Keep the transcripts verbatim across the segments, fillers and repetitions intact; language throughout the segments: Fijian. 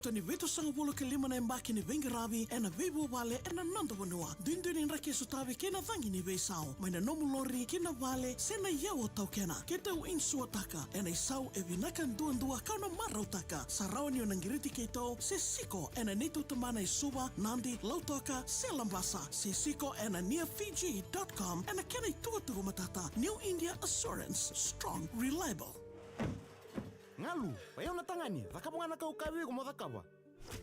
Toni vitusagavulu ka lima na yabaki ni veiqaravi ena veivuvale ena noda vanua. Duidui ni draki e sotavi kei na cagi ni veisau mai na nomu lori ki na vale se na iyau o taukena. Keitou insuataka ena isau e vinaka duadua kau na marautaka. Sa rawa ni o na qiriti keitou se siko ena neitou tabana e Suva, Nadi, Lautoka se Labasa. Se siko ena near fiji dot com ena kena itukutuku matata. New India Assurance, strong, reliable. Galu, vaiau na tagane, cakava ga na ka au kaya vei iko mo cakava.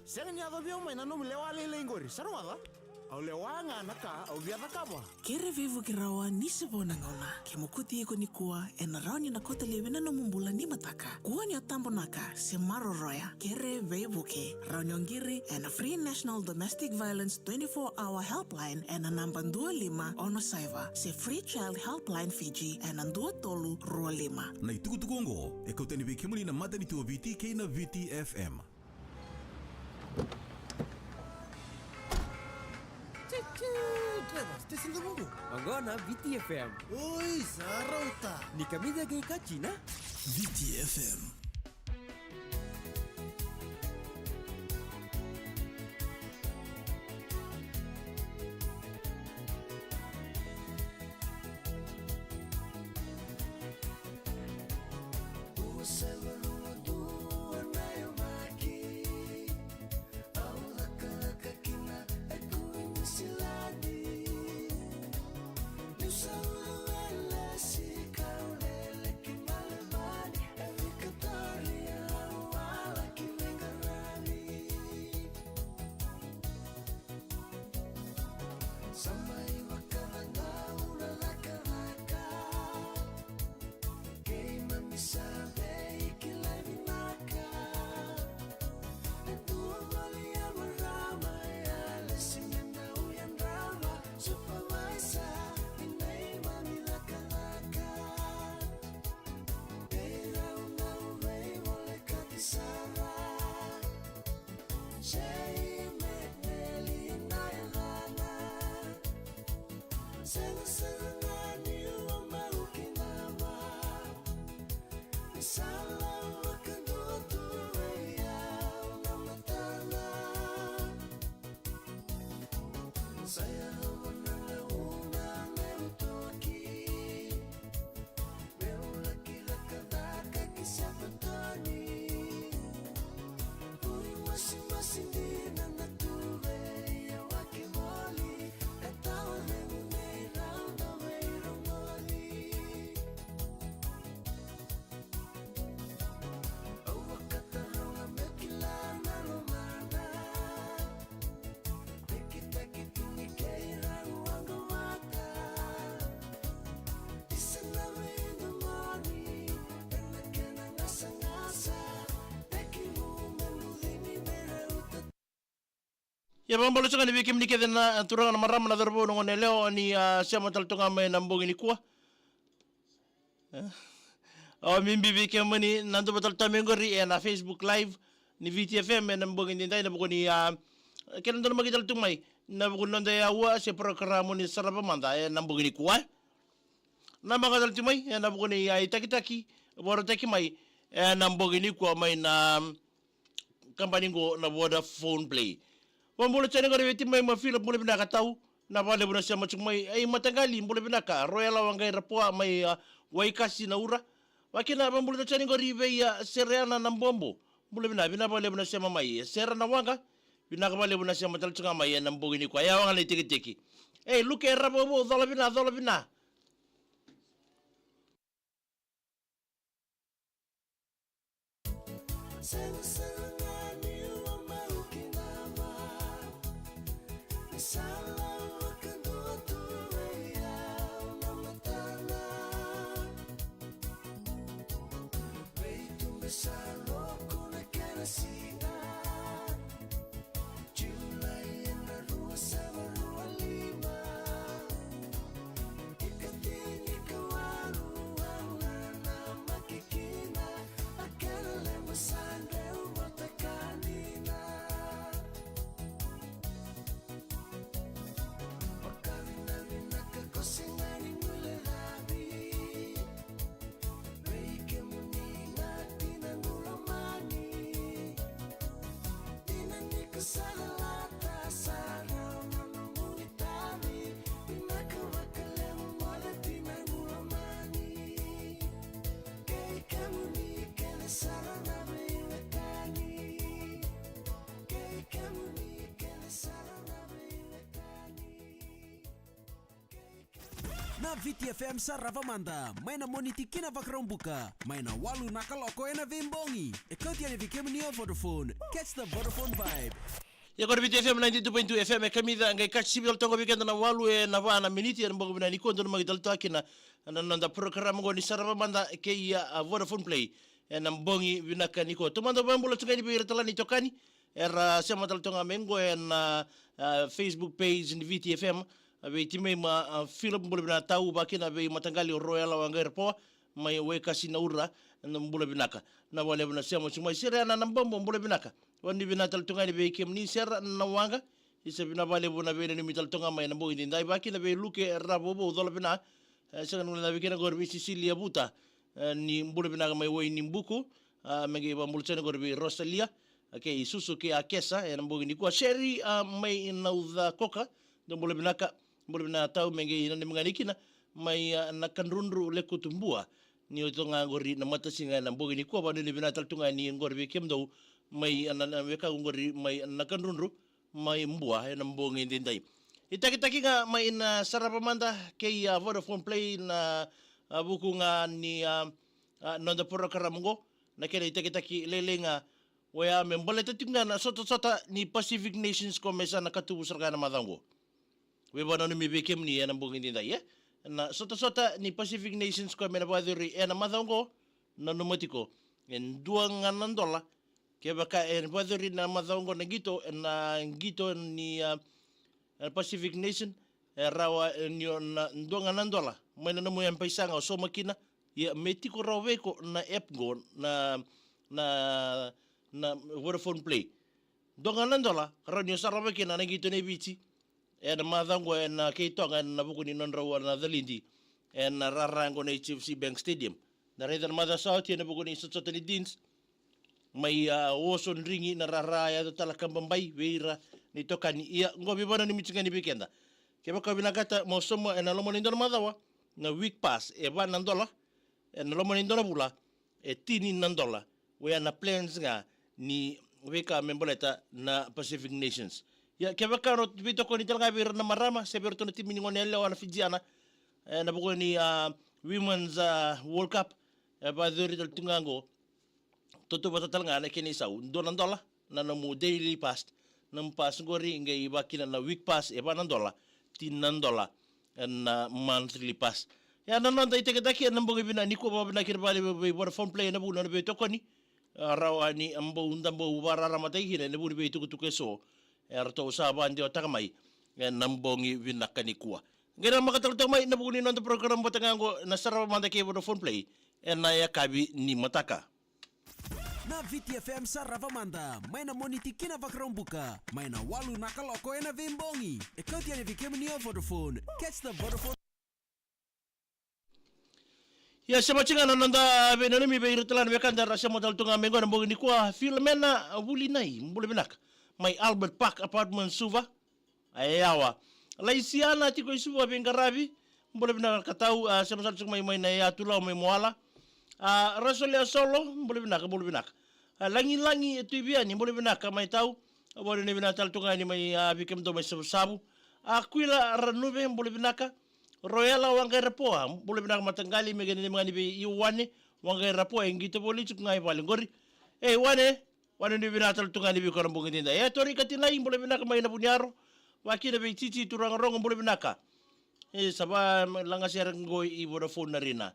Sega ni yaco vei au mai na nomu lewa lailai qori, sa rogoca? Au lewa ga na ka au via cakava. Kere veivuke rawa ni se vo na gauna. Ke mokuti iko nikua, ena rawa ni na kota laivi na nomu bula ni mataka. Kua ni o tabonaka se maroroya. Kere veivuke. Rawa ni o qiri ena Free National Domestic Violence twenty-four hour helpline ena naba dua lima ono saiva, se Free Child Helpline Fiji ena dua tolu rua lima. Na itukutuku oqo e kau tani vei kemuni na matanitu o Viti kei na Viti F M. Tchau, tchau, drivers, station da vuvu. Oqo na Viti F M. Oi, sa rauta. Ni kamica qai ka jina. Viti F M. Ia, vakabula saka ni vei kemuni kece na turaga, na marama, na cauravou, na goneyalewa ni a sema tale tu ga mai ena bogi nikua. Au bibi vei kemuni na dua tale tu mai qori ena Facebook Live ni Viti F M ena bogi nidai, na vuku ni a kena donumaki tale tu mai na vuku ni noda yaua se porokaramu ni sarava mada ena bogi nikua. Na maka tale tu mai ena vuku ni a itakitaki vakarautaki mai ena bogi nikua mai na kabani qo na Vodafone Play. Vakabula tale qori vei Timai Mafila, bula vinaka tau. Na vakalevu na sema tiko mai. Ei, mataqali, bula vinaka. Royal Waqai Rapua mai a Waikasi na Ura. Vakina vakabula tale qori vei a Sereana na Bobo. Bula vinaka, vinaka vakalevu na sema mai. Sera na Waqa, vinaka vakalevu na sema tale tiko ga mai ena bogi nikua. Ia, waqa na itekiteki. Ei, Luke Ravovo, cola vina, cola vina. Julai ena rua sava rua lima. Ikatini ka walu au nanamaki kina. A kena lema sa dreu vata Na Viti F M Sarava Mada, mai na Moniti ki na Vakaraubuka, mai na walu na kaloko ena veibogi. E kauti yani vei kemuni o Vodafone. Catch the Vodafone vibe. Ia qori Viti F M ninety-two point two F M e kamica, qai kacivi tale toka vei keda na walu ena va na miniti ena bogi vinaka nikua, donumaki tale toka kina na noda program qo ni Sarava Mada kei a Vodafone Play ena bogi vinaka nikua. Taumada vakabula tiko ga yani vei ira tale na itokani era sema tale toka ga mai qo ena, a, Facebook page ni Viti F M, a, vei Timeima, a, Philip, bula vinaka tau, vakakina vei mataqali o Royal Waqairapoa mai Waikasi Naura, na bula vinaka. Na vakalevu na sema tiko mai. Sere Ana na Bobo, bula vinaka. Vanuinui vinaka tale toka ga yani vei kemuni Sera na Waqa. Isa, vinaka vakalevu na veinanumi tale toka ga mai ena bogi edaidai, vakakina vei Luke Ravouvou, cola vinaka. E, sega ni guilecavi kina qori vei Sisilia Vuta, e, ni bula vinaka mai Wainibuku. A, me qai vakabula tale qori vei Rosalia, a, kei Susu kei Akesa ena bogi nikua. Seri, a, mai Naucakoka, dou bula vinaka. Bula vinaka tau, me qai nanumi ga yani kina mai, a, Nakadrudru, Lekutubua. Ni oti toka ga qori na matasiga ena bogi nikua, vanuinui vinaka tale toka ga yani qori vei kemudou mai, a, na, na wekaqu qori mai Nakadrudru, mai Bua ena bogi edaidai. Itakitaki ga mai na Sarava Mada kei a Vodafone Play na, a, vuku ga ni, a, a, noda program qo. Na kena itakitaki lailai ga oya me baleta tiko ga na sotasota ni Pacific Nations ko me sa na katuvu sara ga ena macawa qo. Veivakananumi vei kemuni ena bogi edaidai, e? Na sotasota ni Pacific Nations ko me na vakayacori ena macawa qo, nanuma tiko, e dua ga na dola. Kevaka e vakayacori na macawa qo na qito, na qito ni, a, na Pacific Nation, e rawa, e, ni o na dua ga na dola mai na nomu M-PAiSA ga o sauma kina. Ia me tiko rawa vei iko na app qo, na, na, na Vodafone Play. Dua ga na dola, rawa ni o sarava kina na qito nei Viti ena macawa qo ena kei Toga ena vuku ni nodrau na calidi ena rara qo na H F C Bank Stadium. Na raica na macawa sa oti ena vuku ni sotasota ni Deans mai, a, Oso Drigi, na rara yaco tale ka babai vei ira na itokani. Ia qo veivakananumi tiko ga yani vei keda. Kevaka o vinakata mo sauma ena loma ni dua na macawa na week pass, e va na dola. Ena loma ni dua na vula, e tini na dola. Oya na plans ga ni veika me baleta na Pacific Nations. Ia kevaka o veitokoni tale ga vei ira na marama se vei iratou na timi ni gone yalewa na Fijiana ena vuku ni, a, Women's, a, World Cup, e vakayacori tale tu ga qo. Tautauvata tale ga na kena isau, dua na dola na nomu daily pass. Nomu pass qori qai vakakina na week pass, e va na dola, tini na dola na monthly pass. Ia na noda itakitaki ena bogi vinaka nikua, vakavinavinaka vakalevu vei Vodafone Play ena vuku ni nona veitokoni. A, rawa ni a bau da bau vakararamataki kina ena vuku ni veitukutuku eso eratou sa vakadewataka mai ena bogi vinaka nikua. Qai namaka tale toka mai na vuku ni noda program vata ga qo na Sarava Mada kei Vodafone Play ena yakavi ni mataka. Na Viti F M Sarava Mada, mai na Moniti ki na Vakaraubuka, mai na walu na kaloko ena veibogi. E kauti yani vei kemuni o Vodafone. Catch the Vodafone. Ia, sema tiko ga na noda veinanumi vei ira tale na wekada era sema tale tu ga mai qo na bogi nikua. Filomena Vulinai, bula vinaka, mai Albert Park Apartment, Suva. A, e yawa. Laisiana tiko i Suva veiqaravi, bula vinaka tau, a, sema sara tiko mai, mai na yatu Lau mai Moala. A, Rasolea Solo, bula vinaka, bula vinaka. A, Lagilagi e Tuiviani, bula vinaka mai tau. A, vanuinui vinaka tale tu ga yani mai, a, vei kemudou mai Savusavu. A, Kuila Ranuve, bula vinaka. Royala Waqairapoa, bula vinaka mataqali, me kena nima ga ni vei Iwane Waqairapoa, e qito voli tiko ga i vale qori. E, Iwane, vanuinui vinaka tale tu ga yani vei iko na bogi edaidai. E, Tori Katinai, bula vinaka mai na Vuniaro. Vakakina vei Titi Turaga Rogo, bula vinaka. E, sa vakalagasere qo i Vodafone Arena.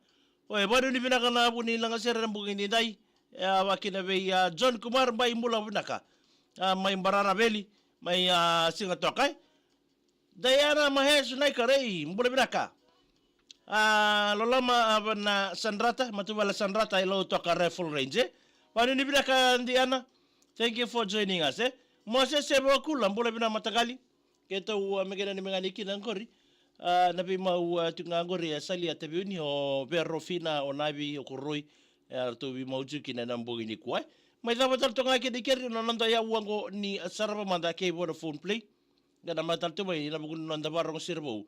Oi, vanuinui vinaka na vu ni lagasere na bogi edaidai. E, a, vakakina vei, a, John Kumar Bai, bula vinaka. A, mai Barara Veli, mai, a, Sigatoka, e. Diana Mahesh Naikarei, bula vinaka. A, Loloma, a, na Sandrata, matavuvale Sandrata i Lautoka Rifle Range, e. Vanuinui vinaka Diana. Thank you for joining us, e. Moses Sevakula, bula vinaka mataqali. Keitou, a, me kena nima ga ni kina qori. A, na veimau, a, tiko ga qori, a, Salia Taveuni, o Vero, Fina, o Navi, o Koroi. E, a, ratou veimau tiko kina na bogi nikua, e. Mai cava tale toka ga kina i keri na noda yaua qo ni Sarava Mada kei Vodafone Play. Qai namaka tale tu mai na vuku ni noda vakarogo sere vou